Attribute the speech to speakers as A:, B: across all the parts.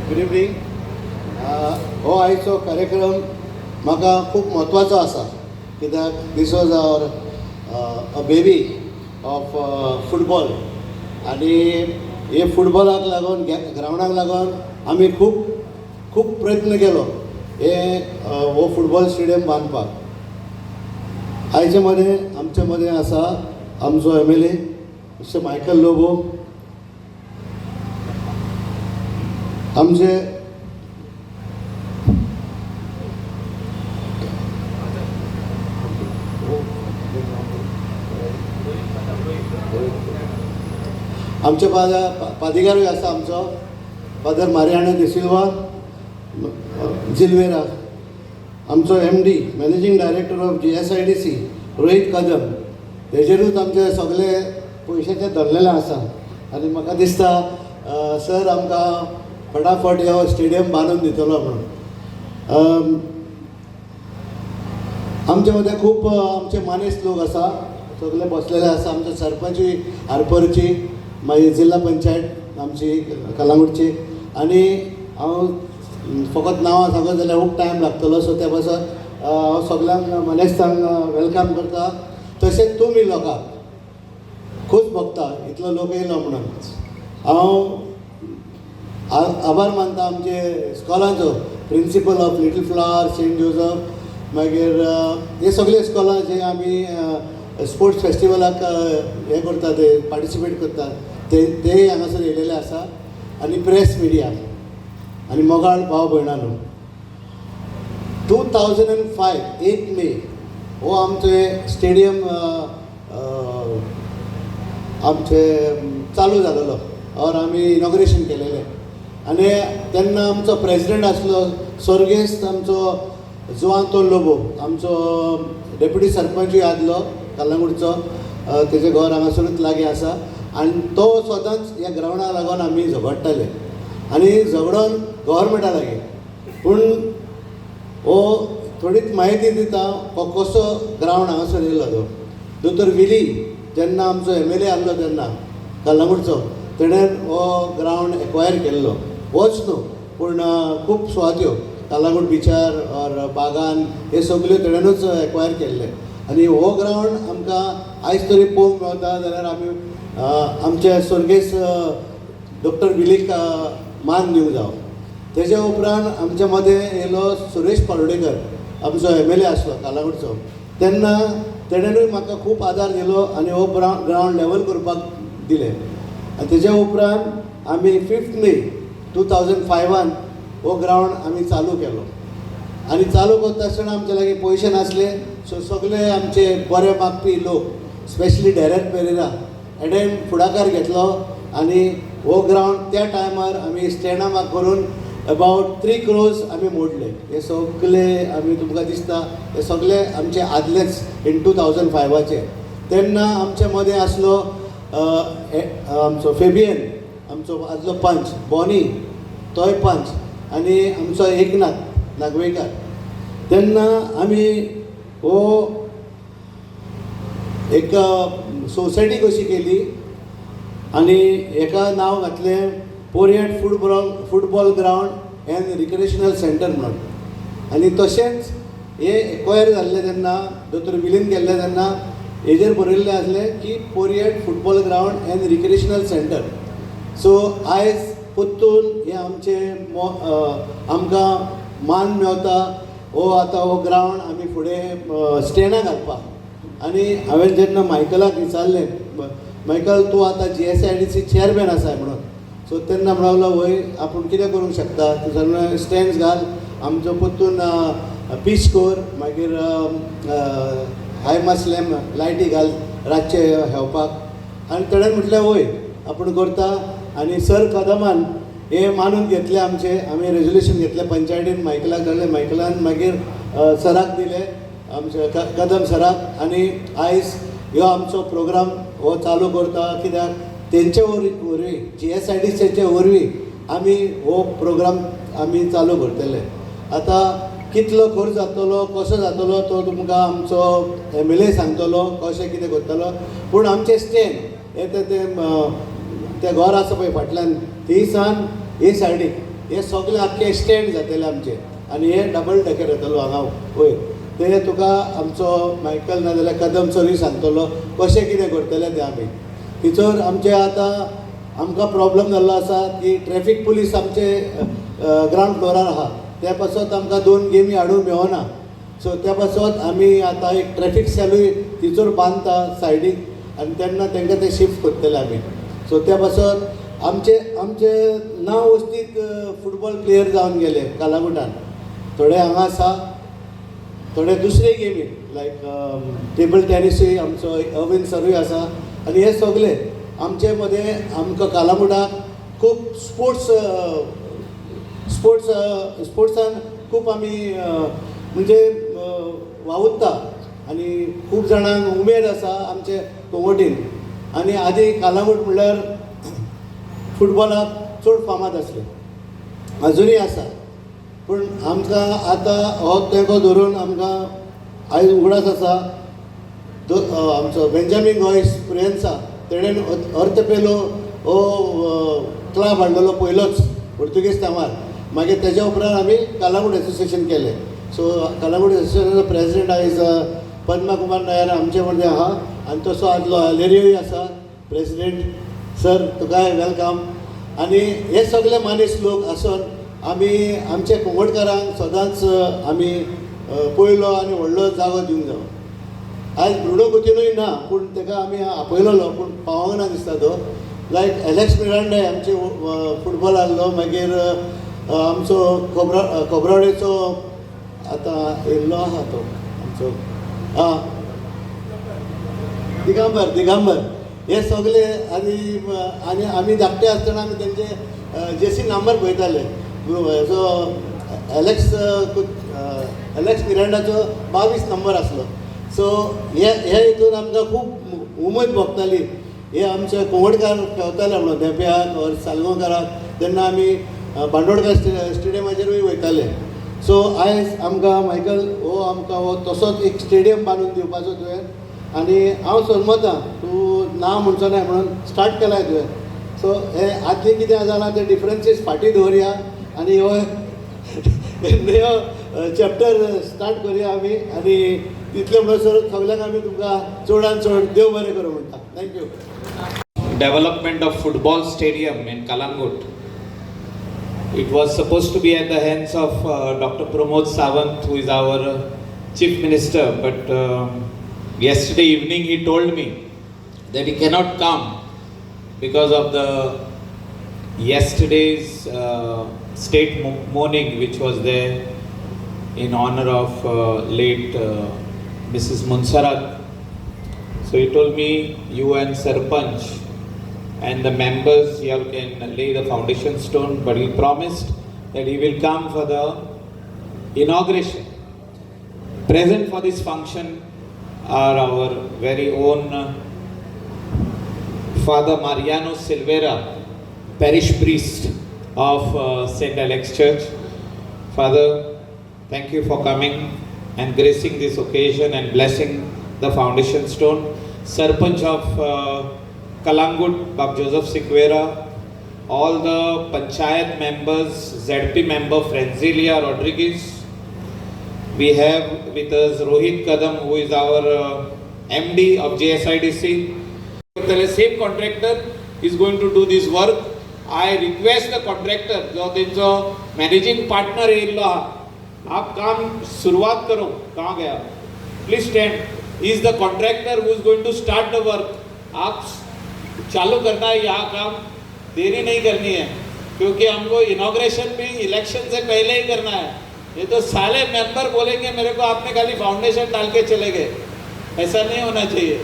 A: Good evening. हो आयचो कार्यक्रम म्हाका खूब म्हत्वाचो आसा, कित्याक this was our a baby of football. आनी हे फुटबॉलाक लागून, ग्रावंडाक लागून आमी खूब खूब प्रयत्न केलो हे हो फुटबॉल स्टेडियम बांदपाक. आयचे मदें आमचे मदें आसा आमचो MLA mister Michael Lobo, आमचे आमचे पादिगारूय आसा, आमचो फादर मारियानो डिसिल्वा जिल्वेरा, आमचो MD managing director of GSIDC Rohit Kadam, हेजेरूच आमचे सगळे पयशाचे धरलेले आसा. आनी म्हाका दिसता सर आमकां फटाफट हो स्टेडियम बांदून दितलो म्हणून. आमचे मदें खूब आमचे मानेस्त लोक आसा, सगळे बसलेले आसा. आमचो सरपंचूय आरपोरची, मागीर जिल्हा पंचायत आमची कलांगूटची. आनी हांव फकत नांवां सांगत जाल्यार खूब टायम लागतलो, सो त्या पासत हांव सगल्यांक मानेस्तांक welcome करता. तशेंच तुमी लोकांक खूब भोगता इतलो लोक येयलो म्हणून. हांव आभार मानता आमचे इस्कॉलांचो, principal of Little Flower, Saint Joseph, मागीर हे सगळे इस्कॉलां जे आमी स्पोर्ट्स फेस्टिवलाक हें करता, ते पार्टिसिपेट करता, ते हांगासर येयलेले आसा. आनी प्रेस मिडिया आनी मोगाळ भाव भयणानो, 2005 8 मे हो आमचें स्टेडियम आमचे चालू जालेलो और आमी इनॉग्रेशन केलेलें. आनी तेन्ना आमचो प्रेजिडेंट आसलो स्वर्गेस्त आमचो जुआंतोन लोबो, आमचो डेप्युटी सरपंचूय आसलो कल्लांगूटचो, तेजें घर हांगासरूच लागीं आसा. आनी तो सदांच ह्या ग्रावंडाक लागून आमी झगडटाले आनी झगडोन गव्हर्मेंटा लागीं. पूण हो थोडीच म्हायती दिता हो कसो ग्रावंड हांगासर येयलो तो. दोतोर विली जेन्ना आमचो MLA आहलो तेन्ना कल्लांगूटचो, तेणें हो ग्रावंड एक्वायर केल्लो. होच न्हू पूण खूब सुवात्यो कल्लांगूट बिचार ऑर बागान हे सगल्यो तेणेनूच एक्वायर केल्ले. आनी हो ग्रावंड आमकां आयज तरी पळोवंक मेवता जाल्यार आमी आमचे स्वर्गेस्त डॉक्टर विलीक मान दिवंक जावो. तेज्या उपरांत आमच्या मदें येयलो सुरेश पालोडेकर, आमचो MLA आसलो कालांगूटचो. तेन्ना तेणेनूय म्हाका खूब आदार दिलो आनी हो ग्रावंड लेवल करपाक दिलें. आनी तेज्या उपरांत आमी 5 मे 2005 हो ग्रावंड आमी चालू केलो. आनी चालू करता आसतना आमचे लागीं पयशे नासले, सो सगळे आमचे बरे मागपी लोक, स्पेशली डेरेक पेरेरा, हेणें फुडाकार घेतलो आनी हो ग्रावंड त्या टायमार आमी स्टँडां करून अबावट 3 crores आमी मोडले. हे सगळे आमी तुमकां दिसता हे सगळे आमचे आदलेच इन 2005. तेन्ना आमचे मदें आसलो आमचो फेबियन, आमचो आदलो पंच बॉनी, तोय पंच, आनी आमचो एकनाथ नागवेकार. तेन्ना आमी हो एक सोसायटी कशी केली आनी हेका नांव घातलें Poriem football ground and recreational centre म्हणून. आनी तशेंच हे एक्वायर जाल्लें तेन्ना दोतोर विलीन केल्लें तेन्ना हेजेर बरयल्लें आसलें की Poriem football ground and recreational centre. So आयज परतून हे आमचे आमकां मान मेवता हो आतां हो ग्रावंड आमी फुडें स्टँडां घालपाक. आनी हांवें जेन्ना मायकलाक विचारलें, मायकल तूं आतां GSIDC chairman आसा म्हणून, सो तेन्ना म्हणूंक वय आपूण कितें करूंक शकता, तूं सांगलें स्टँड्स घाल, आमचो परतून पीच कर, मागीर हाय मास लॅम्प लायटी घाल रातचे हेवपाक. आनी तेणें म्हटलें वय आपूण करता. आनी सर कदमान हें मानून घेतलें आमचें, आमी रेजोल्युशन घेतलें पंचायतीन, मायकलाक धाडलें, मायकलान मागीर सराक दिलें, आमच्या कदम सराक. आनी आयज ह्यो आमचो प्रोग्राम हो चालू करता, कित्याक तेंचे वरवीं GSIDCचे वरवीं आमी हो प्रोग्राम आमी चालू करतले. आतां कितलो खर्च जातलो, कसो जातलो तो तुमकां आमचो MLA सांगतलो कशें कितें करतलो. पूण आमचें स्टँड हे तें घर आसा पळय फाटल्यान, थंय सान हे सायडीक हे सगळे आख्खे स्टँड जातले आमचे आनी हे डबल डेकर येतलो हांगा वयर. ते तुका आमचो मायकल नाजाल्यार कदम सरूय सांगतलो कशें कितें करतले ते आमी. थिंयसर आमचे आतां आमकां प्रॉब्लम जाल्लो आसा की ट्रॅफीक पुलीस आमचे ग्रावंड फ्लोरार आहा, त्या पासत आमकां दोन गेमी हाडूंक मेळना. सो त्या पासत आमी आतां एक ट्रॅफीक सेलूय थिंयसर बांदता सायडीक आनी तेन्ना तांकां ते शिफ्ट करतले आमी. सो त्या पासत आमचे आमचे नांव वस्तीक फुटबॉल प्लेयर जावन गेले कालांगुटान. थोडे हांगा आसा, थोडे दुसरे गेमी लायक टेबल टॅनिसूय आमचो अविन सरूय आसा. आनी हे सगले आमचे मदें आमकां कालांगुटाक खूब स्पोर्ट्स स्पोर्ट्स स्पोर्ट्सान खूब आमी म्हणजे वावुरता आनी खूब जाणांक उमेद आसा आमचे कोंगोटीन. आनी आदी कालांगूट म्हणल्यार फुटबॉलाक चड फामाद आसले, अजुनूय आसा. पूण आमकां आतां हो तेंको धरून आमकां आयज उगडास आसा, आमचो बेंजामीन गोयस प्रियन्सा तेणेन अर्थ पेलो हो क्लब हाडलेलो पयलोच पुर्तुगेज तेमार. मागीर तेज्या उपरांत आमी कालांगूट एसोसिएशन केलें. सो कालांगूट एसोसिएशनाचो प्रेजिडेंट आयज पद्मा कुमार नायर आमचे मदें आहा आनी तसो आदलो आलेरियोय आसा प्रेजिडेंट. सर, तुकाय welcome. आनी हे सगळे मानेस लोक आसून आमी आमच्या कोंगोडकारांक सदांच आमी पयलो आनी व्हडलो जागो दिवंक जावो. आयज ब्रुनो कुतिनूय ना, पूण ताका आमी आपयलेलो, पूण पावोंक ना दिसता तो. लायक एलेक्स मिरांडा आमचे फुटबॉल आहलो. मागीर आमचो खोब्राडेचो आतां येयल्लो आहा तो आमचो आं दिगंबर. दिगंबर हे सगळे आनी आनी आमी धाकटे आसतना आमी तेंचे जेसी नंबर पळयताले. हेजो एलेक्स एलेक्स मिरांडाचो 22 नंबर आसलो. सो हे हे हितून आमकां खूब उमेद भोगताली, हे आमचे कोंगडकार खेळताले म्हणून धेंप्याक ओर सालगांवकाराक. तेन्ना आमी बांदोडकर स्टेडियमाचेरूय वयताले. सो आयज आमकां मायकल हो आमकां हो तसोच एक स्टेडियम बांदून दिवपाचो तुवें आनी हांव समजतां तूं ना म्हणचो नाय म्हणून स्टार्ट केलाय तुवें. सो हे आदलीं कितें जालां ते डिफरन्सीस फाटीं दवरया आनी हो नयो चॅप्टर स्टार्ट करुया आमी. आनी तितले म्हणसर सगल्यांक आमी तुमकां चडान चड देव बरें करूं म्हणटा. Thank you.
B: Development of football stadium in Kalangut. It was supposed to be at the hands of Dr. Pramod Sawant, who is our chief minister, but yesterday evening he told me that he cannot come because of the yesterday's state mourning, which was there in honor of late Mrs. Monserrate. So he told me, you and Sarpanch and the members here can lay the foundation stone, but he promised that he will come for the inauguration. Present for this function are our very own Father Mariano Silveira, parish priest of St. Alex Church. Father, thank you for coming and gracing this occasion and blessing the foundation stone. Sarpanch of Kalangut, Bab Joseph Siqueira, all the panchayat members, ZP member Franzilia Rodriguez. We have with us Rohit Kadam, who is our MD of JSIDC. The same contractor is going to do this work. I request the contractor, जो तेंचो managing partner येयल्लो आहा, आप काम सुरुवात करो. कहाँ Gaya? Please stand. Is the contractor who is going to start the work. आप चालू करना है यहाँ काम, देरी नहीं करनी है, क्योंकि हमको इनॉग्रेशन भी इलेक्शन से पहले ही करना है. ये तो साले मेंबर बोलेंगे मेरे को, आपने खाली फाउंडेशन डाल के चले गए. ऐसा नहीं होना चाहिए.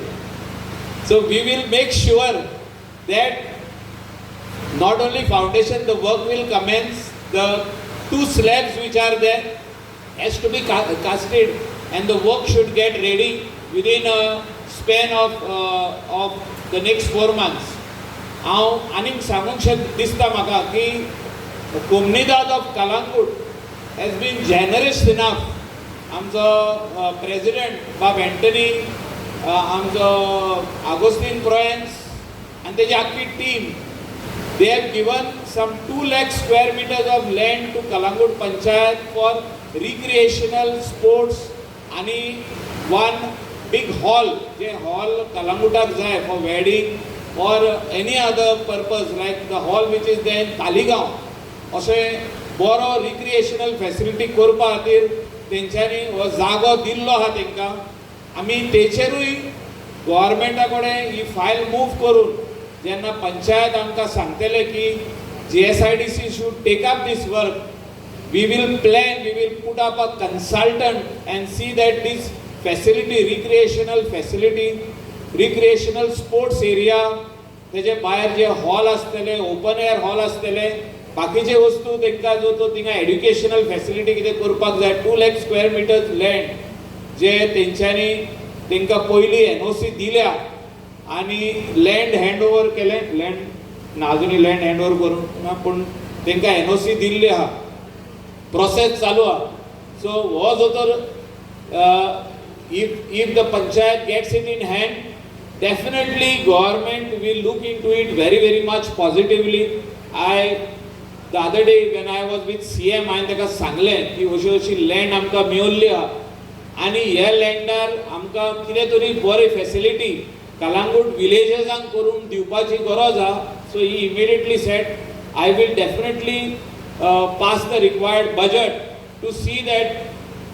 B: So we will make sure that not only foundation, the work will commence. The two slabs which are there has to be casted and the work should get ready within a span of the next 4 months. हांव आनीक सांगूंक शक दिसता म्हाका की कोमनिदाद of Calangute has been generous enough. आमचो president बाब Anthony, आमचो आगोस्तीन प्रोएन्स आनी तेजी आख्खी team. They have given some 2 lakh square meters of land to Calangute Panchayat for recreational sports आणि वन बिग हॉल, जे हॉल कलांगूटाक जाय for wedding or any other purpose, like the hall which is there in Taleigao. अशें बरो recreational facility करपा खातीर तेंच्यांनी हो जागो दिल्लो आहा तेंकां. आमी तेचेरूय गोवोरमेंटा कडेन ही फायल मूव करून जेन्ना पंचायत आमकां सांगतले की GSIDC should take up this work, we will plan, we will put up a consultant and see that this facility, recreational facility, recreational sports area, तेजे भायर जे हॉल आसतले, ओपन एअर हॉल आसतले, बाकीचे वस्तू तांकां जो तो थिंगा एड्युकेशनल फॅसिलिटी कितें करपाक जाय. 2 lakh square meters land जे तेंच्यांनी तांकां पयलीं एनओसी दिल्या आनी लँड हँड ओवर केलें. लँड ना, अजुनूय लँड हँड ओवर करूंक ना, पूण तांकां एनओसी दिल्ली आहा, प्रोसेस चालू आहा. सो हो जो तर if the panchayat gets it in hand, definitely government will look into it very, very much positively. I the other day when I was with CM, हांवें ताका सांगलें की अशी अशी लँड आमकां मेवल्ली आहा आनी ह्या लँडार आमकां कितें तरी बरी फॅसिलिटी कलांगूट विलेजर्सांक करून दिवपाची गरज आहा. So he immediately said, "I will definitely pass the required budget to see that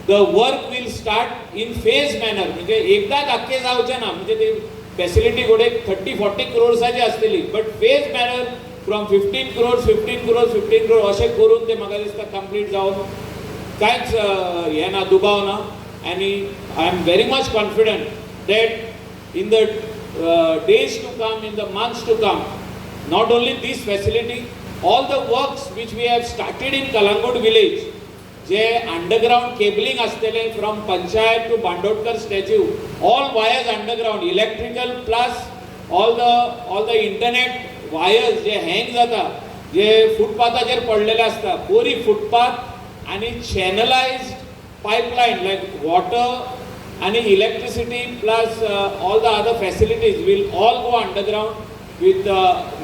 B: the work will start in phase manner." म्हणजे एकदाच आख्खें जावचें ना, म्हणजे ते फॅसिलिटी घडये 30-40 क्रोर्साची आसतली, but phase manner from 15 crores, 15 crores, 15 crore अशें करून ते म्हाका दिसता कंप्लीट जावन कांयच हें ना, दुबाव ना. आनी I am very much confident that in the days to come, in the months to come, not only this facility, all the works which we have started in Calangute village, J underground cabling आसतलें from panchayat to Bandodkar statue, all wires underground, electrical plus all the internet wires J hang जाता, जे फुटपाथाचेर पडलेले आसता, बरी footpath आनी चॅनलायज्ड pipeline लायक water आनी electricity plus all the other facilities will all go underground with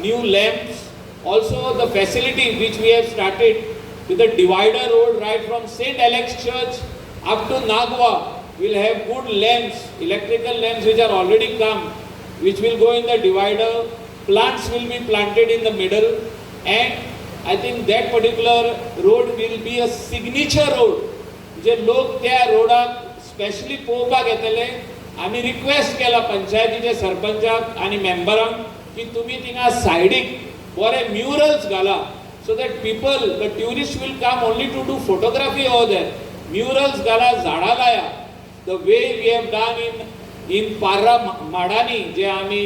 B: new lamps. Also, the facility which we have started with the divider road right from St. Alex Church up to Nagwa will have good lamps, electrical lamps which are already come, which will go in the divider. Plants will be planted in the middle, and I think that particular road will be a signature road. जे लोक त्या रोडाक specially पळोवपाक येतले. आमी request केला पंचायतीचे सरपंचाक आनी मेंबरांक की तुमी थिंगा सायडीक बरे म्युरल्स घाला, so that people, the tourist will come only to do photography over there. Murals घाला, झाडां लाया, the way we have done in Parra माडानी, जे आमी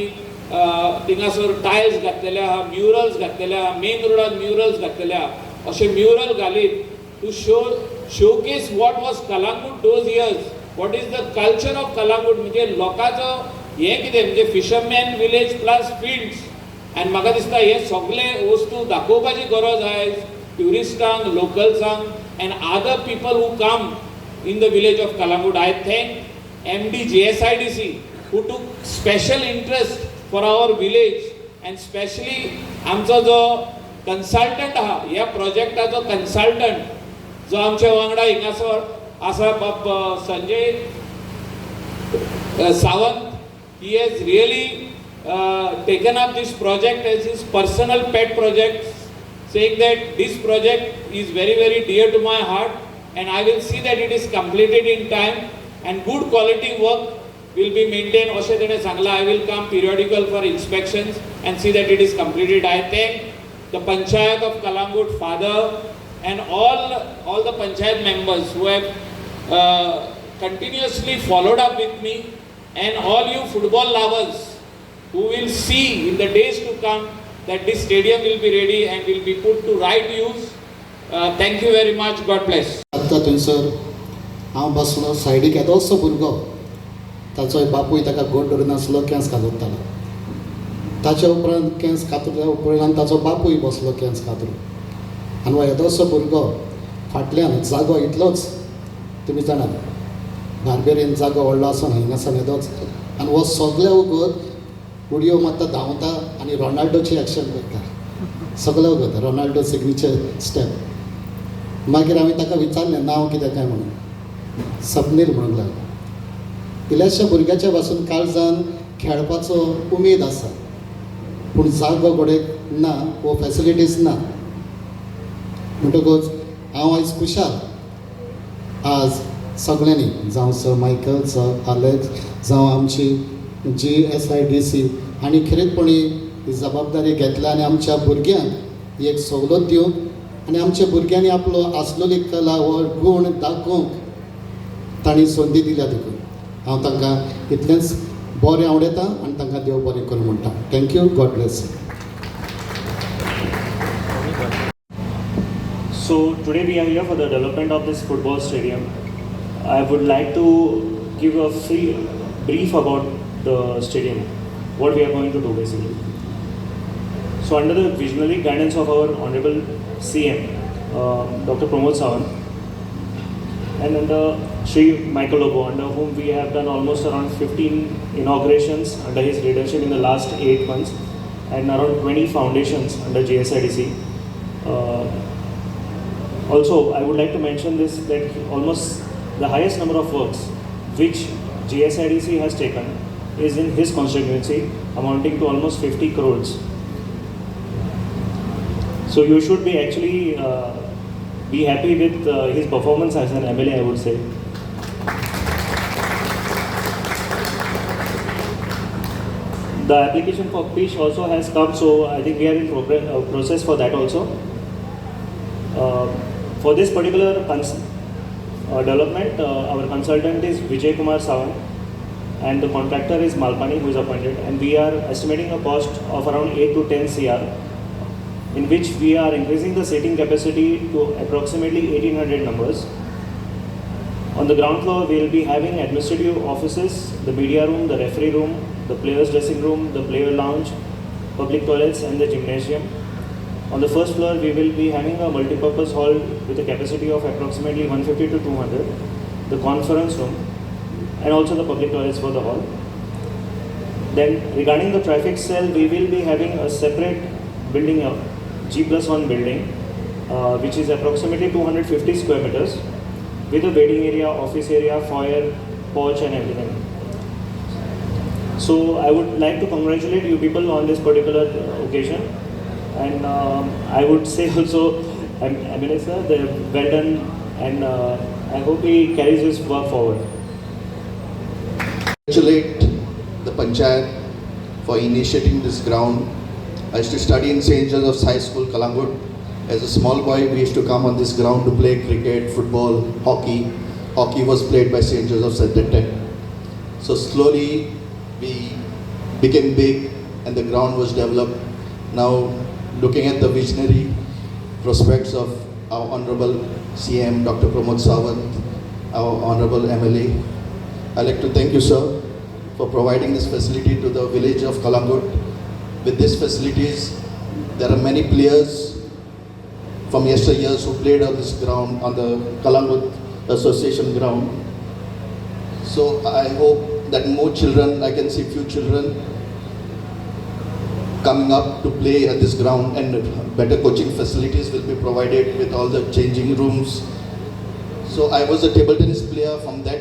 B: थिंगासर टायल्स घातलेले आहा, म्युरल्स घातलेले आहा, मेन रोडार म्युरल्स घातलेले आहा. अशे म्युरल घालीत to showcase what was Calangute those years, what is the culture of Calangute. म्हणजे लोकांचो हें कितें, म्हणजे फिशरमॅन विलेज प्लस फिल्ड्स. आनी म्हाका दिसता हे सगळे वस्तू दाखोवपाची गरज आयज ट्युरिस्टांक, लोकल्सांक and other people who come in the village of Calangute. I thank MD GSIDC who took special interest for our village and specially आमचो जो कन्सल्टंट आहा, ह्या प्रोजेक्टाचो कन्सल्टंट जो आमच्या वांगडा हिंगासर आसा, बाब Sanjay Sawant. He has really taken up this project as his personal pet project, saying that this project is very, very dear to my heart and I will see that it is completed in time and good quality work will be maintained. अशें तेणें सांगलां, "I will come periodical for inspections and see that it is completed." I thank the Panchayat of Calangute, father and all the panchayat members who have continuously followed up with me, and all you football lovers who will see in the days to come that this stadium will be ready and will be put to right use. Thank you very much. God bless.
C: आत्तां थंयसर हांव बसलो, सायडीक येदोसो भुरगो, ताचो बापूय ताका घट धरून नासलो, केंस कातरतालो. ताच्या उपरांत केंस कातरल्या उपरांत ताचो बापूय बसलो केंस कातरूंक आनी हो येदोसो भुरगो फाटल्यान, जागो इतलोच, तुमी जाणात बार्बेरीन जागो व्हडलो आसना, हिंगासान येदोच, आनी हो सगल्या वगत उडयो मारता, धांवता आनी रोनाल्डोची एक्शन करता. सगलो वगत रोनाल्डो सिग्नेचर स्टेप. मागीर हांवें ताका विचारलें नांव कितें काय म्हणून, सपनील म्हणूंक लागलो. इल्ल्याशा भुरग्याच्या पासून काळजान खेळपाचो उमेद आसा, पूण जागो घडये ना वो फॅसिलिटीज ना. म्हणटकूच हांव आयज खुशाल, आज सगळ्यांनी जावं सर मायकल, सर आलेक्स, जावं आमची GSIDC हांणी खेरीतपणी ही जबाबदारी घेतल्या आनी आमच्या भुरग्यांक एक सवलत दिवंक आनी आमच्या भुरग्यांनी आपलो आसलेली कला हो गूण दाखोवंक तांणी संदी दिल्या. देखून हांव तांकां इतलेंच बरें आवडयता आनी तांकां देव बरें करूं म्हणटा. Thank you, God bless.
D: So today we are here for the development of this football stadium. I would like to give a free brief about the stadium, what we are going to do basically. So under the visionary guidance of our Honorable CM, Dr. Pramod Sawant, and under Shri Michael Lobo, under whom we have done almost around 15 inaugurations under his leadership in the last 8 months, and around 20 foundations under GSIDC. Also, I would like to mention this, that almost the highest number of works which GSIDC has taken is in his constituency, amounting to almost 50 crores. So you should be actually be happy with his performance as an MLA, I would say. The application for pitch also has come, so I think we are in process for that also. For this particular development, our consultant is Vijay Kumar Sawant and the contractor is Malpani, who is appointed, and we are estimating a cost of around 8 to 10 CR, in which we are increasing the seating capacity to approximately 1800 numbers. On the ground floor, we will be having administrative offices, the media room, the referee room, the players dressing room, the player lounge, public toilets and the gymnasium. On the first floor, we will be having a multipurpose hall with a capacity of approximately 150 to 200, the conference room, and also the public toilets for the hall. Then regarding the traffic cell, we will be having a separate building, a G+1 building, which is approximately 250 square meters, with a waiting area, office area, foyer, porch and everything. So I would like to congratulate you people on this particular occasion. And I would say also, MLA sir, well done, and I hope he carries his work forward.
E: Congratulate the panchayat for initiating this ground. I used to study in St. Joseph's High School, Calangute. As a small boy, we used to come on this ground to play cricket, football, hockey. Hockey was played by St. Joseph's at that time. So slowly, we became big and the ground was developed. Now, looking at the visionary prospects of our Honorable CM, Dr. Pramod Sawant, our Honorable MLA, I'd like to thank you, sir, for providing this facility to the village of Calangute. With these facilities, there are many players from yesteryears who played on this ground, on the Calangute Association ground. So I hope that more children, I can see few children coming up to play at this ground, and better coaching facilities will be provided with all the changing rooms. So I was a table tennis player. From that,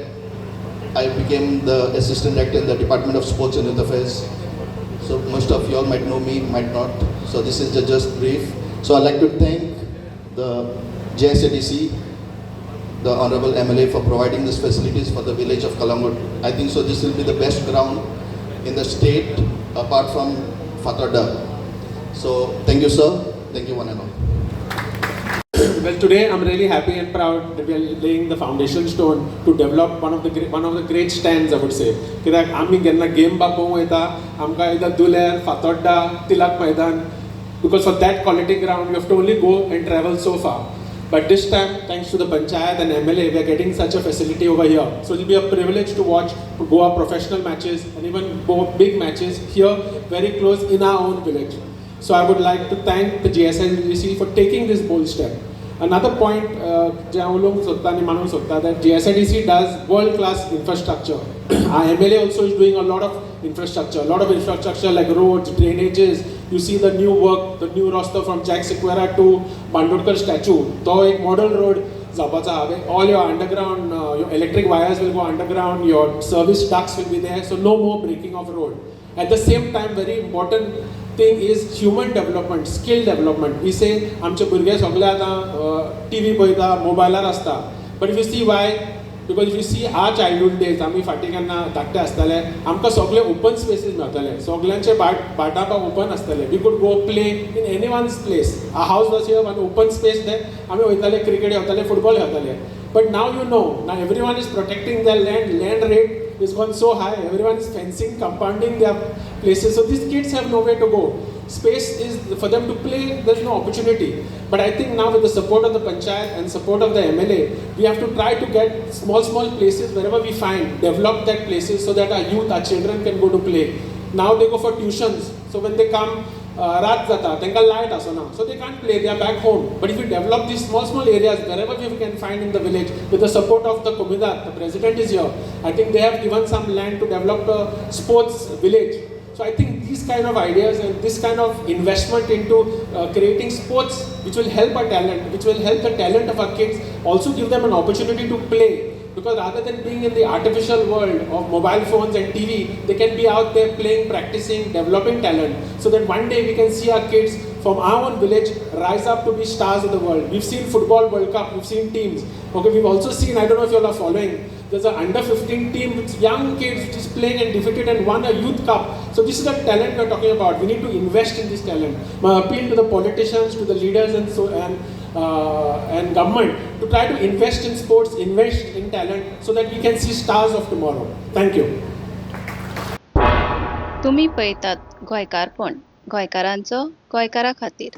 E: I became the assistant director in the Department of Sports and Youth Affairs. So most of you all might know me, might not. So this is the just brief. So I'd like to thank the GSADC, the Honorable MLA, for providing these facilities for the village of Calangute. I think so this will be the best ground in the state apart from Fatorda. So thank you, sir. Thank you one and all.
F: Well, today I'm really happy and proud that we are laying the foundation stone to develop one of the great stands, I would say. कित्याक आमी जेन्ना game पळोवंक वयता आमकां either Duler, Fatorda, Tilak Maidan, because for that quality ground you have to only go and travel so far. But this time, thanks to the panchayat and MLA, we are getting such a facility over here. So it will be a privilege to watch Goa professional matches and even big matches here, very close in our own village. So I would like to thank the GSIDC for taking this bold step. Another point, जे हांव उलोवंक सोदता आनी मानूंक सोदता, that GSIDC does world-class infrastructure. Our MLA also is doing a lot of infrastructure like roads, drainages, You see the new work, the new रस्तो from Jack Sequeira to Bandodkar statue, तो एक model road जावपाचो आहा. All your underground, your electric wires will go underground, your service ducts will be there, so no more breaking of road. At the same time, very important thing is human development, skill development. We say आमचे भुरगे सगळे आतां TV पळयता, मोबायलार आसता, but if you see why, because if you see our childhood days, आमी फाटीं केन्ना धाकटे आसताले, आमकां सगळे ओपन स्पेसीस मेळटाले, सगळ्यांचे भाट भाटां ओपन आसताले. We could go play in anyone's place. A house was here, one open space there. आमी वयताले, क्रिकेट खेळटाले, फुटबॉल खेळटाले. But now you know, now everyone is protecting the land. Land rate is gone so high. Everyone is fencing, compounding their places. So these kids have nowhere to go. Space is for them to play, there's no opportunity. But I think now with the support of the panchayat and support of the MLA, we have to try to get small, small places wherever we find, develop that places so that our youth, our children can go to play. Now they go for tuitions. So when they come, रात जाता, तांकां light आसना, so they can't play, they are back home. But if you develop these small, small areas wherever you can find in the village, with the support of the Comunidade, the president is here, I think they have given some land to develop a sports village. So I think these kind of ideas and this kind of investment into creating sports, which will help our talent, which will help the talent of our kids, also give them an opportunity to play. Because rather than being in the artificial world of mobile phones and TV, they can be out there playing, practicing, developing talent, so that one day we can see our kids from our own village rise up to be stars of the world. We've seen Football World Cup, we've seen teams. Okay, we've also seen, I don't know if you all are following, there's an under 15 team with young kids which is playing and defeated and won a youth cup. So this is the talent we're talking about. We need to invest in this talent. My appeal to the politicians, to the leaders and government to try to invest in sports, invest in talent, so that we can see stars of tomorrow. Thank you.
G: तुमी पळयतात गोंयकारपण, गोंयकारांचो गोंयकारा खातीर.